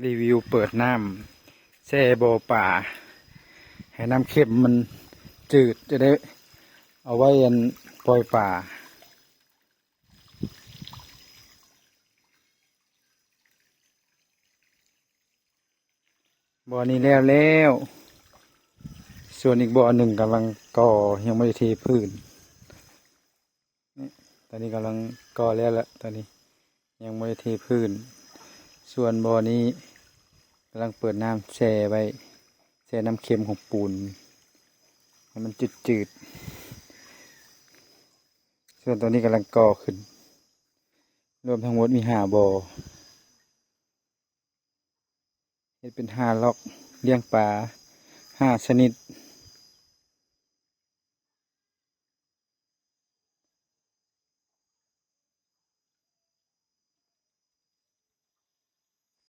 ຣີວິວເປີດນ້ຳແຊ່ບໍ່ປາ ໃຫ້ນ້ຳເຄັມມັນຈືດ ຈະໄດ້ເອົາໄວ້ອັນປ່ອຍປາ. ບ່ອນນີ້ແລ້ວແລ້ວ ສ່ວນອີກບ່ອນໜຶ່ງກຳລັງກໍ່ ຍັງບໍ່ໄດ້ເທພື້ນ. ນີ້ ຕອນນີ້ກຳລັງກໍ່ແລ້ວລະ ຕອນນີ້ຍັງບໍ່ໄດ້ເທພື້ນ. ສ່ວນບ່ອນນີ້ກຳລັງເປີດນ້ຳແຊ່ໄວ້ ແຊ່ນ້ຳເຄັມຂອງປູນໃຫ້ມັນຈືດໆ. ສ່ວນຕົວນີ້ກຳລັງກໍ່ຂຶ້ນ. ລວມທັງໝົດມີຫ້າບໍ່. ເຮັດເປັນຫ້າລັອກ ລ້ຽງປາຫ້າຊະນິດ